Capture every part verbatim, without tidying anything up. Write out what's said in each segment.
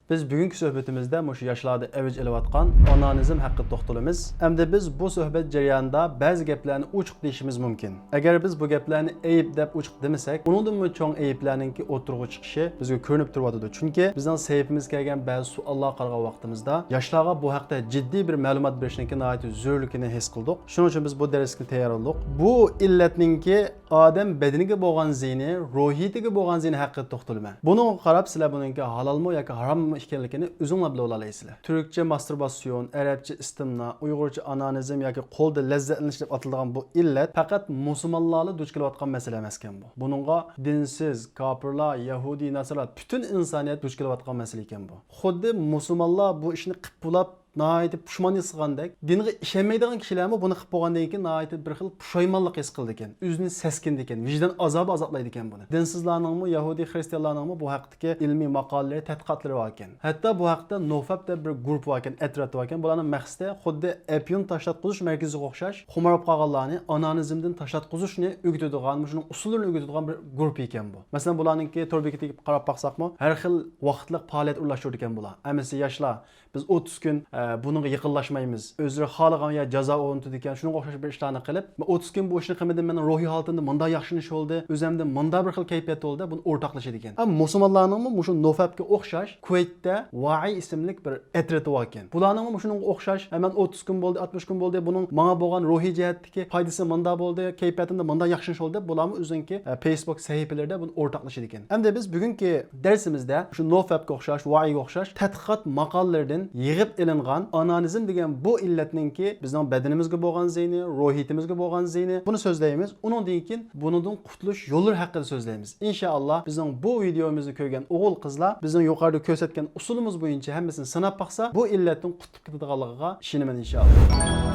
بىز بۈگۈنكى سۆھبىتىمىزدە مۇشۇ ياشلاردا ئەۋج ئېلىۋاتقان ئانانىزم ھەققىدە توختىلىمىز. ئەمدى بىز بۇ سۆھبەت جەريانىدا بەزى گەپلەرنى ئوچۇق دېيىشىمىز مۇمكىن. ئەگەر بىز بۇ گەپلەرنى ئەيىب دەپ ئوچۇق دېمىسەك، ئۇنىڭدىنمۇ چوڭ ئەيىبلەرنىڭكى ئوتتۇرىغا چىقىشى بىزگە كۆرۈنۈپ تۇرۇۋاتىدۇ. چۈنكى بىزنىڭ سەھىپىمىزگە كەلگەن بەزى سوئاللارغا قارىغان ۋاقتىمىزدا، ياشلارغا بۇ ھەقتە جىددىي بىر مەلۇمات بېرىشنىڭكى ناھايىتى زۆرۈرلۈكىنى ھېس قىلدۇق. شۇنىڭ ئۈچۈن بىز بۇ دەرسلىكنى تەييارلىدۇق. بۇ ئىللەتنىڭكى ئادەم بەدىنىگە بولغان زىيىنى، روھىيىتىگە بولغان زىيىنى ھەققىدە توختىلىمەن. بۇنىڭغا قاراپ سىلەر بۇنىڭكى ھالالمۇ ياكى ھاراممۇ ئىكەنلىكىنى ئۆزۈڭلار بىلىۋالالايسىلەر. تۈركچە ماستۇرباتسىيون، ئەرەبچە ئىستىمنا، ئۇيغۇرچە ئانانىزم ياكى قولدا لەززەتلىنىش دەپ ئاتىلىدىغان بۇ ئىللەت پەقەت مۇسۇلمانلارلا دۇچ كېلىۋاتقان مەسىلە ئەمەسكەن بۇ. بۇنىڭغا دىنسىز، كاپىرلار، يەھۇدىي، ناسارا، پۈتۈن ئىنسانىيەت دۇچ كېلىۋاتقان مەسىلە ئىكەن بۇ. خۇددى مۇسۇلمانلار بۇ ئىشنى قىپ بولاپ، ناھايىتى پۇشماننى ھېس قىلغاندەك، دىنغا ئىشەنمەيدىغان كىشىلەرمۇ بۇنى قىلىپ بولغاندىن كېيىن ناھايىتى بىر خىل پۇشايمانلىق ھېس قىلىدىكەن، ئۆزىنى سەسكىنىدىكەن، ۋىجدان ئازابى ئازابلايدىكەن بۇنى. دىنسىزلارنىڭمۇ، يەھۇدىي خرىستىيانلارنىڭمۇ بۇ ھەقتىكى ئىلمىي ماقالىلىرى، تەتقىقاتلىرى باركەن. ھەتتا بۇ ھەقتە نوفەپ دەپ بىر گۇرۇپپا باركەن، ئەترەت باركەن. بۇلارنىڭ مەقسىتى خۇددى ئەپيۈن تاشلاتقۇزۇش مەركىزىگە ئوخشاش، خۇمار بولۇپ قالغانلارنى ئانانىزمدىن تاشلاتقۇزۇشنى ئۆگىتىدىغان، مۇشۇنىڭ ئۇسۇللىرىنى ئۆگىتىدىغان بىر گۇرۇپپا ئىكەن بۇ. مەسىلەن، بۇلارنىڭكى تور بېكىتىگە قاراپ باقساقمۇ، ھەر خىل ۋاقىتلىق پائالىيەت ئورۇنلاشتۇرىدىكەن بۇلار. ئەمىسە ياشلار، بىز ئوتتۇز كۈن، ئە، بۇنىڭغا يېقىنلاشمايمىز. ئۆزلىرى خالىغان يەر جازا ئورنىتىدىكەن، شۇنىڭغا ئوخشاش بىر ئىشلارنى قىلىپ، مەن ئوتتۇز كۈن بۇ ئىشنى قىلمىدىم، مېنىڭ روھىي ھالىتىمدە مۇنداق ياخشىلىنىش بولدى، ئۆزۈمدە مۇنداق بىر خىل كەيپىيات بولدى، بۇنى ئورتاقلىشىدىكەن. ئەمما مۇسۇلمانلارنىڭمۇ مۇشۇ نوفەپكە ئوخشاش كۇۋەيتتە ۋائى ئىسىملىك بىر ئەترىتى باركەن. بۇلارنىڭمۇ مۇشۇنىڭغا ئوخشاش، ھە، مەن ئوتتۇز كۈن بولدى، ئاتمىش كۈن بولدى، بۇنىڭ ماڭا بولغان روھىي جەھەتتىكى پايدىسى مۇنداق بولدى، كەيپىياتىمدا مۇنداق ياخشىلىنىش بولدى، دەپ بۇلارمۇ ئۆزىنىڭكى، ئە، فېيسبۇك سەھىپىلىرىدە بۇنى ئورتاقلىشىدىكەن. ئەمدى بىز بۈگۈنكى دەرسىمىزدە شۇ نوفەپكە ئوخشاش، ۋائىگە ئوخشاش تەتقىقات ماقالىلىرىدىن يىغىپ ئېلىنغان ئانانىزم دېگەن بۇ ئىللەتنىڭكى بىزنىڭ بەدىنىمىزگە بولغان زىيىنى، روھىيىتىمىزگە بولغان زىيىنى، بۇنى سۆزلەيمىز. ئۇنىڭدىن كېيىن بۇنىڭدىن قۇتۇلۇش يوللىرى ھەققىدە سۆزلەيمىز. ئىنشائاللا، بىزنىڭ بۇ ۋىدېيومىزنى كۆرگەن ئوغۇل-قىزلار بىزنىڭ يۇقىرىدا كۆرسەتكەن ئۇسۇلىمىز بويىچە ھەممىسىنى سىناپ باقسا، بۇ ئىللەتتىن قۇتۇلۇپ كېتىدىغانلىقىغا ئىشىنىمەن، ئىنشائاللا.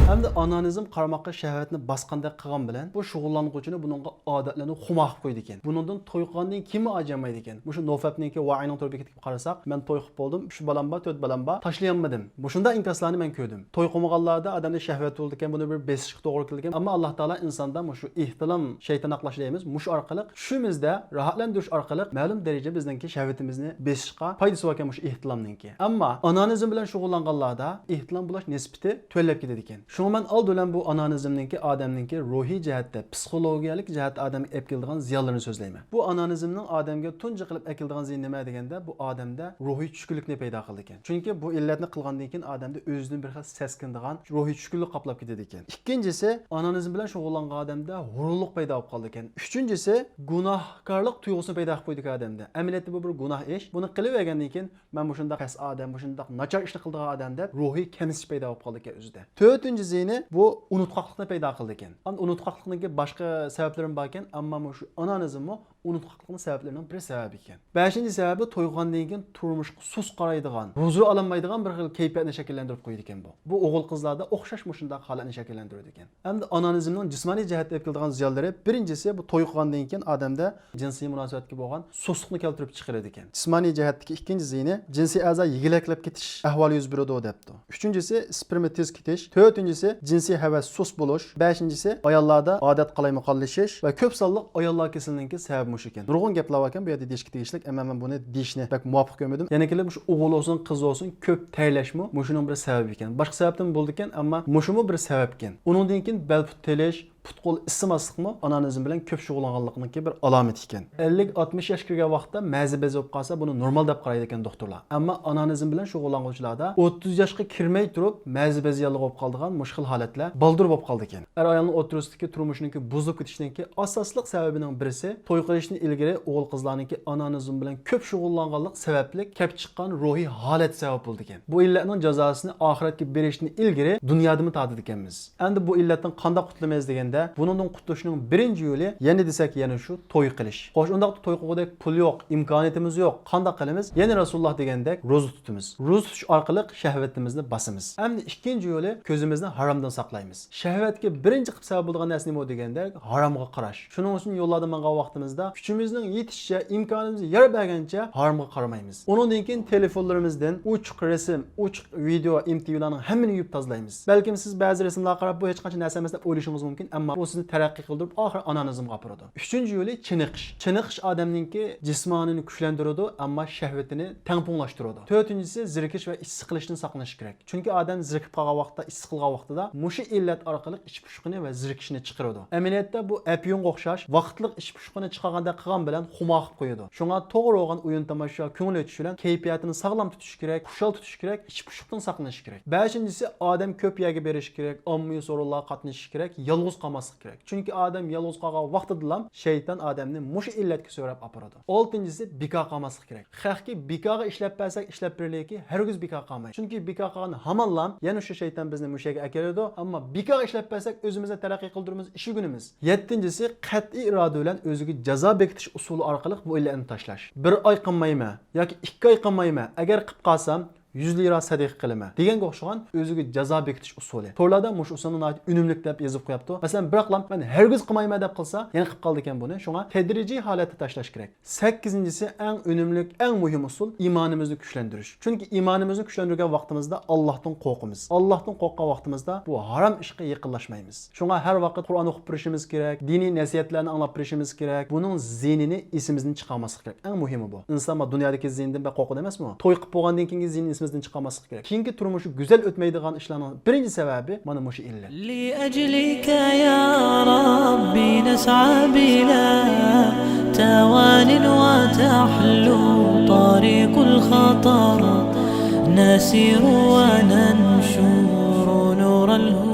ئەمدى ئانانىزم قارىماققا شەھۋەتنى باسقاندەك قىلغان بىلەن، بۇ شۇغۇللانغۇچىنى بۇنىڭغا ئادەتلىنىپ خۇمار قىلىپ قويىدىكەن. بۇنىڭدىن توي قىلغاندىن كېيىنمۇ ئاجرىيالمايدىكەن. مۇشۇ نوفەپنىڭكى ۋائىنىڭ تور بېكىتىگە قارىساق، مەن توي قىلىپ بولدۇم، ئۈچ بالام بار، تۆت بالام بار، تاشلىيالمىدىم. مۇشۇنداق ئىنكاسلارنى مەن كۆردۈم. توي قىلمىغانلاردا ئادەمدە شەھۋەت بولىدىكەن، بۇنى بىر بېسىشقا توغرا كېلىدىكەن. ئەمما ئاللا تائالا ئىنساندا مۇشۇ ئېھتىلام، شەيتان ئاقلاش دەيمىز، مۇشۇ ئارقىلىق، چۈشىمىزدە راھەتلەندۈرۈش ئارقىلىق مەلۇم دەرىجە بىزنىڭكى شەھۋىتىمىزنى بېسىشقا پايدىسى باركەن مۇشۇ ئېھتىلامنىڭكى. ئەمما ئانانىزم بىلەن شۇغۇللانغانلاردا ئېھتىلام بولاش نىسبىتى تۆۋەنلەپ كېتىدىكەن. شۇڭا مەن ئالدى بىلەن بۇ ئانانىزمنىڭكى ئادەمنىڭكى روھىي جەھەتتە، پسىخولوگىيەلىك جەھەتتە ئادەمگە ئەپ كېلىدىغان زىيانلىرىنى سۆزلەيمەن. بۇ ئانانىزمنىڭ ئادەمگە تۇنجى قىلىپ ئەكېلىدىغان زىيىنى نېمە دېگەندە، بۇ ئادەمدە روھىي چۈشكۈنلۈكنى پەيدا قىلىدىكەن. چۈنكى بۇ ئىللەتنى قىلغاندىن كېيىن ئادەمدە ئۆزىدىن بىر خىل سەسكىنىدىغان روھىي چۈشكۈنلۈك قاپلاپ كېتىدىكەن. ئىككىنچىسى، ئانانىزم بىلەن شۇغۇللانغان ئادەمدە ھۇرۇنلۇق پەيدا بولۇپ قالىدىكەن. ئۈچىنچىسى، گۇناھكارلىق تۇيغۇسىنى پەيدا قىلىپ قويىدىكەن ئادەمدە. ئەمەلىيەتتە بۇ بىر گۇناھ ئىش. بۇنى قىلىۋەرگەندىن كېيىن، مەن مۇشۇنداق پەس ئادەم، مۇشۇنداق ناچار ئىشنى قىلىدىغان ئادەم دەپ روھىي كەمسىتىش پەيدا بولۇپ قالىدىكەن ئۆزىدە. تۆتىنچى زىيىنى، بۇ ئۇنتقاقلىقنى پەيدا قىلىدىكەن. ئەمدى ئۇنتقاقلىقنىڭكى باشقا سەۋەبلىرىمۇ باركەن، ئەمما مۇشۇ ئانانىزممۇ ئۇنتقاقلىقنىڭ سەۋەبلىرىنىڭ بىر سەۋەبى ئىكەن. بەشىنچى سەۋەبى، توي قىلغاندىن كېيىن تۇرمۇشقا سۇس قارايدىغان، ھۇزۇر ئالالمايدىغان بىر خىل كەيپىياتنى شەكىللەندۈرۈپ قويىدىكەن بۇ. بۇ ئوغۇل-قىزلاردا ئوخشاش مۇشۇنداق ھالەتنى شەكىللەندۈرىدىكەن. ئەمدى ئانانىزمنىڭ جىسمانىي جەھەتتە ئېلىپ كېلىدىغان زىيانلىرى، بىرىنچىسى، بۇ توي قىلغاندىن كېيىن ئادەمدە جىنسىي مۇناسىۋەتكە بولغان سۇسلۇقنى كەلتۈرۈپ چىقىرىدىكەن. جىسمانىي جەھەتتىكى ئىككىنچى زىيىنى، جىنسىي ئەزا يېگىلەكلەپ كېتىش ئەھۋالى يۈز بېرىدۇ، دەپتۇ. ئۈچىنچىسى، ئىسپېرما تېز كېتىش. تۆتىنچىسى، جىنسىي ھەۋەس سۇس بولۇش. بەشىنچىسى، ئاياللاردا ئادەت قالايمىقانلىشىش ۋە كۆپ سانلىق ئاياللار كېسىلىنىڭكى سەۋەبى مۇشۇ ئىكەن. نۇرغۇن گەپلەر باركەن، بۇ يەردە دېيىشكە تېگىشلىك، ئەمما مەن بۇنى دېيىشنى بەك مۇۋاپىق كۆرمىدىم. يەنە كېلىپ مۇشۇ ئوغۇل بولسۇن، قىز بولسۇن، كۆپ تەرلەشمۇ مۇشۇنىڭ بىر سەۋەبى ئىكەن. باشقا سەۋەبتىن بولىدىكەن، ئەمما مۇشۇمۇ بىر سەۋەبكەن. ئۇنىڭدىن كېيىن بەل پۇت تېلىش، پۇت-قول ئىسسىماسلىقمۇ ئانانىزم بىلەن كۆپ شۇغۇللانغانلىقنىڭكى بىر ئالامىتى ئىكەن. ئەللىك، ئاتمىش ياش كىرگەن ۋاقىتتا مەزى بېزى بولۇپ قالسا، بۇنى نورمال دەپ قارايدىكەن دوختۇرلار. ئەمما ئانانىزم بىلەن شۇغۇللانغۇچىلاردا ئوتتۇز ياشقا كىرمەي تۇرۇپ مەزى بېزى ياللۇغى بولۇپ قالىدىغان مۇشۇ خىل ھالەتلەر بالدۇر بولۇپ قالىدىكەن. ئەر-ئايالنىڭ ئوتتۇرىسىدىكى تۇرمۇشنىڭكى بۇزۇلۇپ كېتىشىنىڭكى ئاساسلىق سەۋەبىنىڭ بىرسى، توي قىلىشتىن ئىلگىرى ئوغۇل-قىزلارنىڭكى ئانانىزم بىلەن كۆپ شۇغۇللانغانلىق سەۋەبلىك كەپ چىققان روھىي ھالەت سەۋەب بولىدىكەن. بۇ ئىللەتنىڭ جازاسىنى ئاخىرەتكە بېرىشتىن ئىلگىرى دۇنيادىنمۇ تارتىدىكەنمىز. ئەمدى بۇ ئىللەتتىن قانداق قۇتۇلىمىز دېگەندە، بۇنىڭدىن قۇتۇلۇشنىڭ بىرىنچى يولى، يەنە دېسەك، يەنە شۇ، توي قىلىش. خوش، ئۇنداقتا توي قىلغۇدەك پۇل يوق، ئىمكانىيىتىمىز يوق. قانداق قىلىمىز؟ يەنە رەسۇلۇللا دېگەندەك روزا تۇتىمىز. روزا تۇتۇش ئارقىلىق شەھۋىتىمىزنى باسىمىز. ئەمدى ئىككىنچى يولى، كۆزىمىزنى ھارامدىن ساقلايمىز. شەھۋەتكە بىرىنچى قىلىپ سەۋەب بولىدىغان نەرسە نېمە دېگەندە، ھارامغا قاراش. شۇنىڭ ئۈچۈن يوللاردا ماڭغان ۋاقتىمىزدا كۈچىمىزنىڭ يېتىشىچە، ئىمكانىمىز يار بەرگەنچە ھارامغا قارىمايمىز. ئۇنىڭدىن كېيىن تېلېفونلىرىمىزدىن ئوچۇق رەسىم، ئوچۇق ۋىدېئو، ئېم تى ۋىلارنىڭ ھەممىنى يۇيۇپ تازىلايمىز. بەلكىم سىز بەزى رەسىملەرگە قاراپ، بۇ ھېچقانچە نەرسە ئەمەس دەپ ئويلىشىڭىز مۇمكىن، ئەمما بۇ سىزنى تەرەققىي قىلدۇرۇپ، ئاخىرى ئانانىزمغا ئاپىرىدۇ. ئۈچىنچى يولى چېنىقىش. چېنىقىش ئادەمنىڭكى جىسمانىيىتىنى كۈچلەندۈرىدۇ، ئەمما شەھۋىتىنى تەڭپۇڭلاشتۇرىدۇ. تۆتىنچىسى، زېرىكىش ۋە ئىچ سىقىلىشتىن ساقلىنىش كېرەك. چۈنكى ئادەم زېرىكىپ قالغان ۋاقىتتا، ئىچ سىقىلغان ۋاقتىدا مۇشۇ ئىللەت ئارقىلىق ئىچ پۇشۇقىنى ۋە زېرىكىشنى چىقىرىدۇ. ئەمەلىيەتتە بۇ ئەپيۈنگە ئوخشاش، ۋاقىتلىق ئىچ پۇشۇقىنى چىقارغاندەك قىلغان بىلەن خۇمار قىلىپ قويىدۇ. شۇڭا توغرا بولغان ئويۇن تاماشا، كۆڭۈل ئېچىش بىلەن كەيپىياتىنى ساغلام تۇتۇش كېرەك، خۇشال تۇتۇش كېرەك، ئىچ پۇشۇقتىن ساقلىنىش كېرەك. بەشىنچىسى، ئادەم كۆپ يەرگە بېرىشى كېرەك، ئاممىۋى سورۇنلارغا قاتنىشىشى كېرەك، يالغۇز قالماسلىق كېرەك. چۈنكى ئادەم يالغۇز قالغان ۋاقتىدىلا شەيتان ئادەمنى مۇشۇ ئىللەتكە سۆرەپ ئاپىرىدۇ. ئالتىنچىسى، بىكار قالماسلىق كېرەك. خەقكە بىكارغا ئىشلەپ بەرسەك، ئىشلەپ بېرىلىكى ھەرگىز بىكار قالمايدۇ. چۈنكى بىكار قالغان ھامانلا يەنە شۇ شەيتان بىزنى مۇشۇ يەرگە ئەكېلىدۇ. ئەمما بىكارغا ئىشلەپ بەرسەك، ئۆزىمىزنى تەرەققىي قىلدۇرىمىز، ئىشلىگۈنىمىز. يەتتىنچىسى، قەتئىي ئىرادە بىلەن ئۆزىگە جازا بېكىتىش ئۇسۇلى ئارقىلىق بۇ ئىللەتنى تاشلاش. بىر ئاي قىلمايمەن ياكى ئىككى ئاي قىلمايمەن، ئەگەر قىلىپ قالسام، يۈز لىرا سەدىقە قىلىمەن دېگەنگە ئوخشىغان ئۆزىگە جازا بېكىتىش ئۇسۇلى. تورلاردا مۇشۇ ئۇسۇلنى ناھايىتى ئۈنۈملۈك دەپ يېزىپ قويۇپتۇ. مەسىلەن، بىراقلا مەن ھەرگىز قىلمايمەن دەپ قىلسا، يەنە قىلىپ قالىدىكەن بۇنى. شۇڭا تەدرىجىي ھالەتتە تاشلاش كېرەك. سەككىزىنچىسى، ئەڭ ئۈنۈملۈك، ئەڭ مۇھىم ئۇسۇل ئىمانىمىزنى كۈچلەندۈرۈش. چۈنكى ئىمانىمىزنى كۈچلەندۈرگەن ۋاقتىمىزدا ئاللاھتىن قورقىمىز. ئاللاھتىن قورققان ۋاقتىمىزدا بۇ ھارام ئىشقا يېقىنلاشمايمىز. شۇڭا ھەر ۋاقىت قۇرئان ئوقۇپ بېرىشىمىز كېرەك، دىنىي نەسىھەتلەرنى ئاڭلاپ بېرىشىمىز كېرەك. بۇنىڭ زىيىنىنى ئېسىمىزدىن چىقارماسلىق كېرەك. ئەڭ مۇھىمى بۇ. ئىنسان ما دۇنيادىكى زىيىنىدىن بەك قورقىدۇ ئەمەسمۇ؟ توي قىلىپ بولغاندىن كېيىنكى زىيىنىنى ئېسىمىزدىن چىقارماسلىق كېرەك. كېيىنكى تۇرمۇشى گۈزەل ئۆتمەيدىغان ئىشلارنىڭ بىرىنچى سەۋەبى مانا مۇشۇ ئىللەت. لأجلك يا ربي نسعى بلا توان وتحلو طريق الخطر، نسير وننشر نور الهدى.